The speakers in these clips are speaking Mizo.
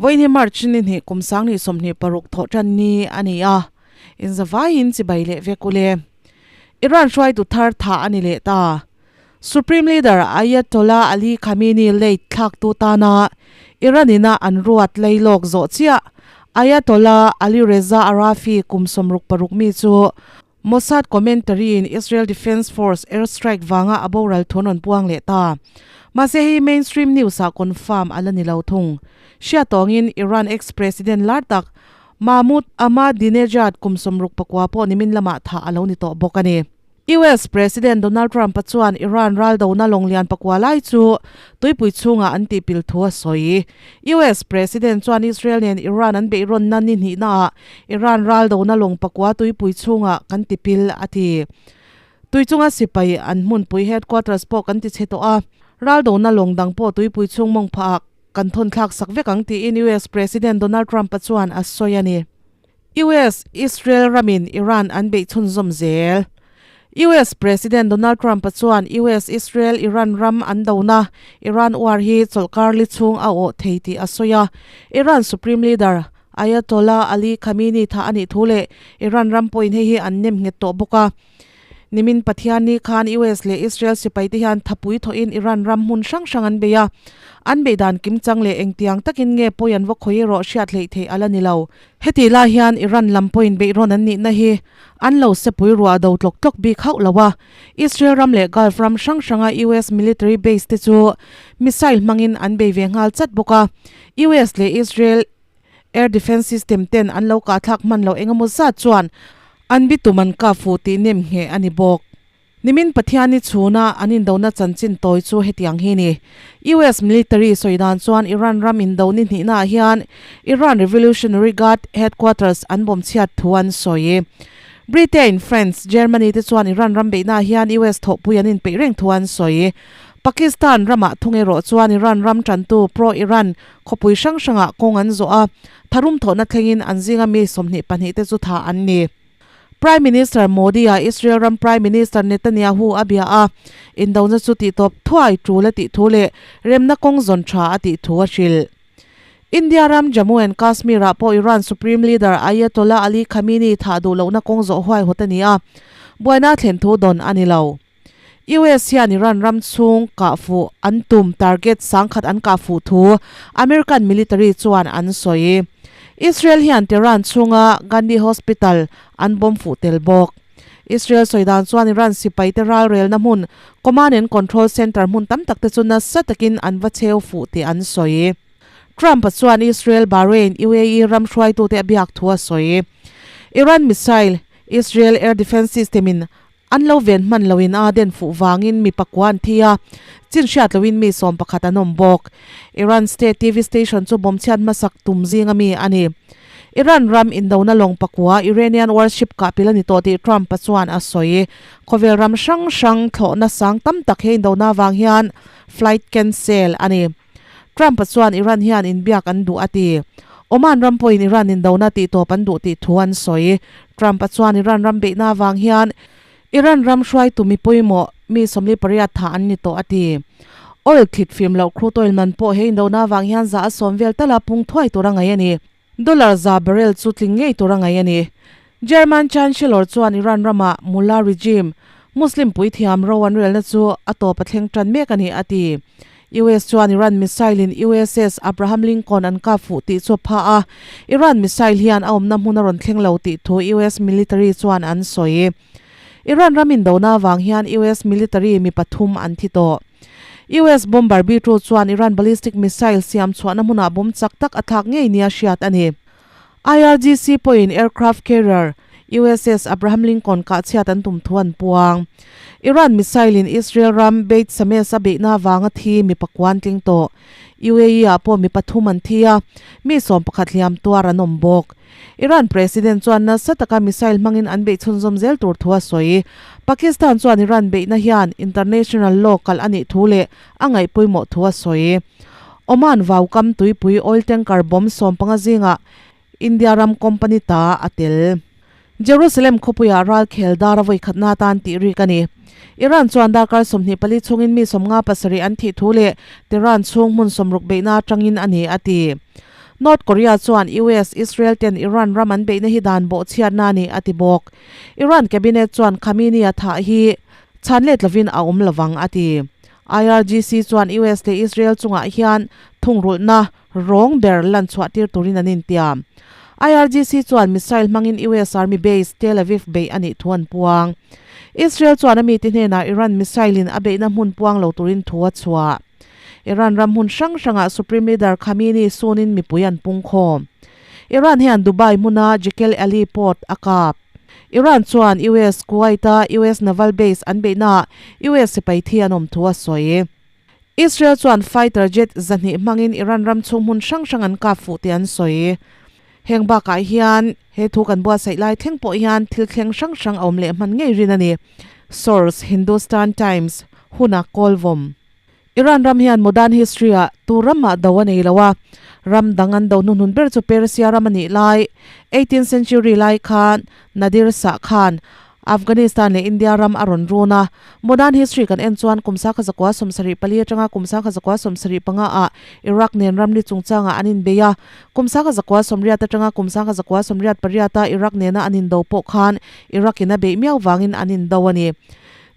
Vawiin hi March ni hnih kum sang ni 26 thawh tan ni a ni a, inzavaiin chibai leh vek ule. Iran hruaitu thar thah a ni leh ta. Supreme Leader Ayatollah Ali Khamenei late thlaktu tana Iran ina an ruat leilawk zawh chiah Ayatollah Ali Reza Arafi kum 66 mi chu Mossad commentary in Israel Defense Force airstrike vanga a boral thu an rawn puang leh ta. Mahse hei mainstream news ah confirm a la ni lo thung. Hriat tawngin Iran ex-president lar tak Mahmoud Ahmadinejad kum 69 pawh nimin lamah thah a lo ni tawh bawk a ni. US President Donald Trump-a chuan Iran ral dona lawng lian pakua lai chu tuipui chhungah an tihpil thu a sawi. US President chuan Israel nen Iran an beihrawnna ni hnihnaah Iran ral dona lawng pakua tuipui chhungah kan tipil a ti. Tui chunga sipai an hmunpui headquarters pawh kan ti chhe tawh a, ral dona lawng dang pawh tuipui chhung mawng phahah kan thawn thlak sak vek ang tiin US President Donald Trump-a chuan a sawi a ni. US, Israel ramin Iran an beih chhunzawm zel. US President Donald Trump-a chuan US, Israel, Iran ram an dona Iran war hi chawlhkar li chhung a awh thei tih a sawi a. Iran Supreme Leader Ayatollah Ali Khamenei thah a nih thu leh Iran ram pawhin hei hi an nem nghet tawh bawk a. Nimin Pathianni khan US leh Israel sipaite hian thapui thawhin Iran ram hmun hrang hrang an bei a, an beih dan kimchang leh engtiang takin nge pawi an va khawi erawh hriat hleih theih a la ni lo. Heti lai hian Iran lam pawhin beihrawn an nihna hi an lo sepui ruah do tlawk tlawk bik hauh lo a, Israel ram leh Gulf ram hrang hranga US military base te chu missile hmangin an bei ve nghal chat bawk a, US leh Israel Air defence system ten an lo kahthlak hman loh engemaw zat chuan an bitum an kap fuh tih nem ngheh a ni bawk. Nimin Pathianni chhuna an indona chanchin tawi chu hetiang hi ni. US military sawi dan chuan Iran ram indo ni hnihnaah hian Iran Revolutionary Guard headquarters an bawm chhiat thu an sawi. Britain, France, Germany te chuan Iran ram beihnaah hian US thawhpui an inpeih reng thu an sawi. Pakistan ramah thung erawh chuan Iran ram tantu pro-Iran Khawpui hrang hrangah kawng an zawh a, tharum thawhna thlengin an zinga mi 22 te chu tha an ni. Prime Minister Modi-a Israel ram Prime Minister Netanyahu a bia a, indona chu tihtawp thuai tul a tih thu leh remna kawng zawn tha a tih thu a hrilh. India ram Jammu and Kashmir-ah pawh Iran Supreme Leader Ayatollah Ali Khamenei thah duh lohna kawng zawh huaihawt a ni a, buaina thlen thu dawn a ni lo. US hian Iran ram chhung kah fuh an tum target sangkhat an kah fuh thu American military chuan an sawi. Israel hian Tehran chhunga Gandhi Hospital an bomb fuh tel bawk. Israel sawi dan chuan Iran sipai te ralrelna hmun Command and Control Center hmun tam tak te chu nasa takin an va cheu fuh tih an sawi. Trump-a chuan Israel, Bahrain, UAE ram hruaitute a biak thu a sawi. Iran missile Israel air defence system in An lo ven hman loin a den fuh vangin mi pakua an thi a, chin hriat loin mi 11 an awm bawk. Iran state TV station chu bomb chhiat hmasak tum zinga mi a ni. Iran ram indona lawng pakua Iranian warship kah pil a ni tawh tih Trump-a chuan a sawi. Khawvel ram hrang hrang thlawhna sang tam tak he indona vang hian flight cancel a ni. Trump-a chuan Iran hian inbiak an duh a ti. Oman ram pawhin Iran indona tihtawp an duh tih thu an sawi. Trump-a chuan Iran ram beihna avang hian Iran ram hruaitu mi pawimawh mi 48 thah an ni tawh a ti. Oil thlit fim loh crude oil man pawh he indona avang hian za a sawm vel tala pung thuai tur a ngaih a ni. Dollar za barrel chu tling ngei tur a ngaih a ni. German Chancellor chuan Iran rama Mullah regime, Muslim puithiam ro an relna chu a tawp a thleng tan mek a ni, a ti. US chuan Iran missile in USS Abraham Lincoln an kap fuh tih chu a pha a, Iran missile hian a awmna hmun a rawn thleng lo tih thu US military chuan an sawi. Iran ram indona avang hian US military mi pathum an thi tawh. US bomber B-2 chuan Iran ballistic missile siam chhuahna hmunah bomb chak tak a thlak ngei nia hriat a ni. IRGC pawhin aircraft carrier USS Abraham Lincoln kah chhiat an tum thu an puang. Iran missile in Israel ram Beit Sames a beihna avanga thi mi pakua an tling tawh. UAE ah pawh mi pathum an thi a, mi 11 hliam tuar an awm bawk. Iran President chuan nasa taka missile hmangin an beih chhunzawm zel tur thu a sawi. Pakistan chuan Iran beihna hian international law kalh a nih thu leh a ngaih pawimawh thu a sawi. Oman vau kam tuipui oil tanker bomb 15 zingah India ram company ta a tel. Jerusalem khawpuiah ral khel dar a vawi khatna atan tih rik a ni. Iran chuan darkar 24 chhungin mi 57 an thih thu leh Tehran chhung hmun 60 beihna atangin a ni a ti. North Korea chuan US, Israel ten Iran ram an beihna hi dan bawhchhiatna a ni a ti bawk. Iran cabinet chuan Khamenei a thah hi chhan let lovin a awm lovang a ti. IRGC chuan US leh Israel chungah hian thungrulhna rawng ber lan chhuah tir turin an intiam. IRGC chuan missile hmangin US Army base Tel Aviv beih a nih thu an puang. Israel chuan a mite hnenah Iran missile in a beihna hmun puang lo turin thu a chhuah. Iran ram hmun hrang hrangah Supreme Leader Khamenei sunin mipui an pung khawm. Iran hian Dubai hmuna Jekel Ali Port a kap. Iran chuan US Kuwait-a US Naval Base an beihnaah US sipai thi an awm thu a sawi. Israel chuan fighter jet 200 hmangin Iran ram chhung hmun hrang hrang an kap fuh tih an sawi. Heng bakah hian he thu kan buatsaih lai thleng pawh hian thil thleng hrang hrang a awm leh hman ngei rin a ni. Source, Hindustan Times, Huna Kawlvawm. Iran ram hian modern history ah tu ramah do a nei lo a, ram dang an do hnuhnun ber chu Persia ram a nih lai, eighteenth century lai khan Nadir Shah khan Afghanistan leh India ram a rawn run a. Modern history kan en chuan kum 1974 atanga kum 1975 ah Iraq nen ramri chungchangah an inbei a, kum 1980 atanga kum 1988 a Iraq nena an indo pawh khan Iraq in a beih miau vangin an indo a ni.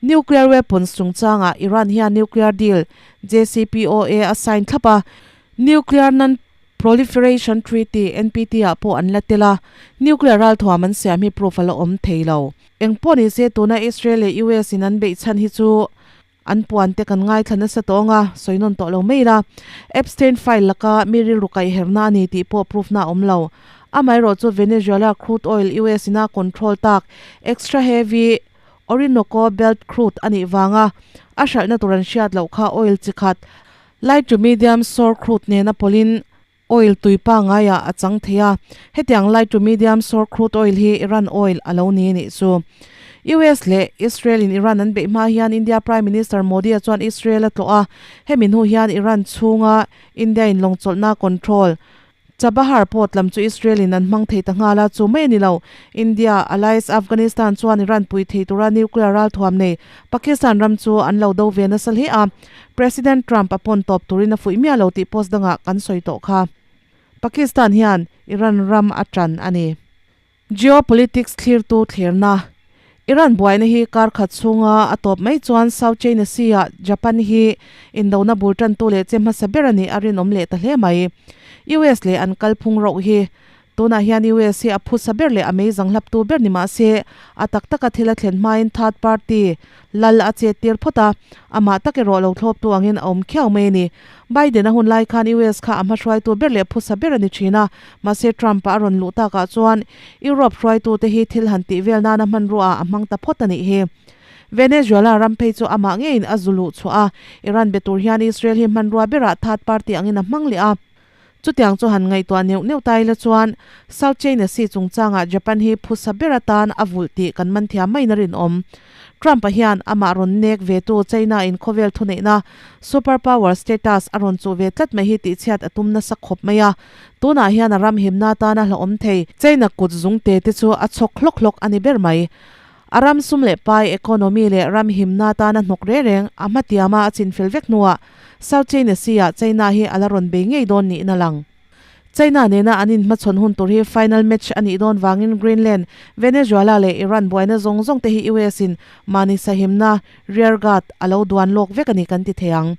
Nuclear weapons chungchangah Iran hian nuclear deal, JCPOA, a sign thlap a, Nuclear Non-Proliferation Treaty, NPT, ah pawh an la tel a, nuclear ralthuam an siam hi proof a la awm thei lo. Eng pawh ni se tuna Israel leh US in an beih chhan hi chu an puan te kan ngaithla nasa tawng a, sawi nawn tawh lo mai ila. Epstein file laka mi rilru kaihherna a ni tih pawh proof na a awm lo. Amaherawh chu Venezuela crude oil US in a control tak extra heavy Orinoco Belt Crude a nih vanga a hralhna tur an hriat loh kha oil chi khat, light to medium sour crude nena pawlhin oil tui pangaiah a chang thei a. Hetiang light to medium sour crude oil hi Iran oil a lo ni nih chu. US leh Israel in Iran an beih hma hian India Prime Minister Modi-a chuan Israel a tlawh a, hemi hnu hian Iran chhunga India in lawngchawlhna control Chabahar port lam chu Israel in an hmang thei ta nghal a, chu mai a ni lo. India, allies Afghanistan chuan Iran pui thei tura nuclear ralthuam nei Pakistan ram chu an lo do ve nasa hle a, President Trump a pawn tawp turin a fuih miah lo tih post dangah kan sawi tawh kha. Pakistan hian Iran ram a tan a ni. Geopolitics thlirtu thlirna, Iran buaina hi kar khat chhunga a tawp mai chuan South China Sea-ah Japan hi indona bul tantu leh che hmasa ber a nih a rinawm leh ta hle mai. US leh an kalphung rauh hi tunah hian US hi a phusa ber leh a meizang hlaptu ber ni mah se a tak taka thil a thlen hmain third party Lal a chet tir phawt a, amah tak erawh lo thlawptu angin a awm khiau mai a ni. Biden a hun lai khan US kha a hmahruaitu ber leh phusa ber a ni thin a, mahse Trump-a a rawn luh takah chuan Europe hruaitute hi thil han tih vel nana hmanrua ah a hmang ta phawt a nih hi. Venezuela ram phei chu amah ngeiin a zu luh chhuah a, Iran be tur hian Israel hi hmanrua berah third party angin a hmang leh a. Chutiang chu han ngaihtuah neuh neuh ta ila chuan South China Sea chungchangah Japan hi phusa ber atan a vulh tih kan man thiam maiin a rinawm. Trump-a hian amah rawn nek vetu China-in khawvel thuneihna, super power status, a rawn chuh ve tlat mai hi tihchhiat a tum nasa khawp mai a. Tunah hian a ram himna atana hlauhawm thei China kut zungte te chu a chhawk hlawk hlawk a ni ber mai. A ram sum leh pai, economy, leh ram himna atana hnawk reng reng a hmatiama a chinfel vek hnuah South China Sea-ah China hi a la rawn bei ngei dawn niin a lang. China nena an inhmachhawn hun tur hi final match a nih dawn vangin Greenland, Venezuela leh Iran buaina zawng zawng te hi US-in mahni sahimna, rear guard, a lo duan lawk vek a ni kan ti thei ang.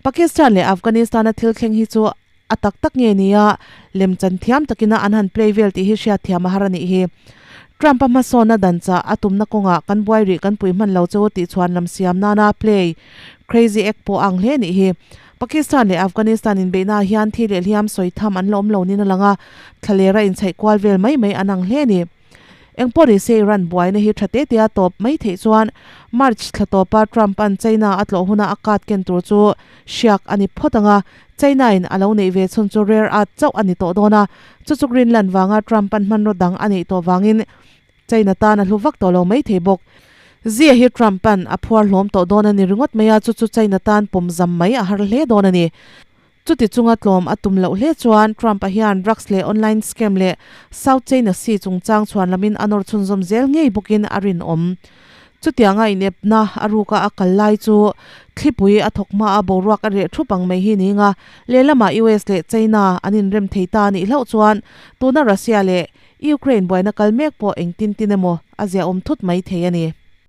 Pakistan leh Afghanistan-a thil thleng hi chu a tak tak nge nia lemchan thiam takina an han play vel tih hi hriat thiam a har a nih hi. Trump-a hmasawnna dan chah a tumna kawngah kan buai rih kan pui hman lo chu tih chhuan lam siam nana play crazy egg pawh a ang hle nih hi. Pakistan leh Afghanistan inbeihnaah hian thi leh hliam sawi tham an la awm lo niin a lang a, thlalera inchhaih kual vel mai mai an ang hle a ni. Engpawh ni se Iran buaina hi tha te tea tawp mai theih chuan March thla tawpa Trump-a'n China a tlawh huna a card ken tur chu hriak a ni phawt ang a, China-in a lo neih ve chhun chu rare earth chauh a ni tawh dawn a, chu chu Greenland vanga Trump-a'n hmanraw dang a neih tawh vangin China tan a hlu vak tawh lo mai thei bawk. Zia hi Trump-a'n a phuar hlawm tawh dawn a ni ringawt mai a, chu chu China tan pawm zam mai a har hle dawn a ni. Chuti chunga tlawm a tum loh hle chuan Trump-a hian drugs leh online scam leh South China Sea chungchang chhuan lamin a nawr chhunzawm zel ngei bawkin a rinawm. Chutianga inepna a ruka a kal lai chu thlipui a thawk hma a boruak a reh thup ang mai hi ni nga. Lehlamah US leh China an inrem thei ta a nih hlauh chuan tuna Russia leh Ukraine buaina kal mek pawh engtin tin emaw a ziahawm thut mai thei a ni.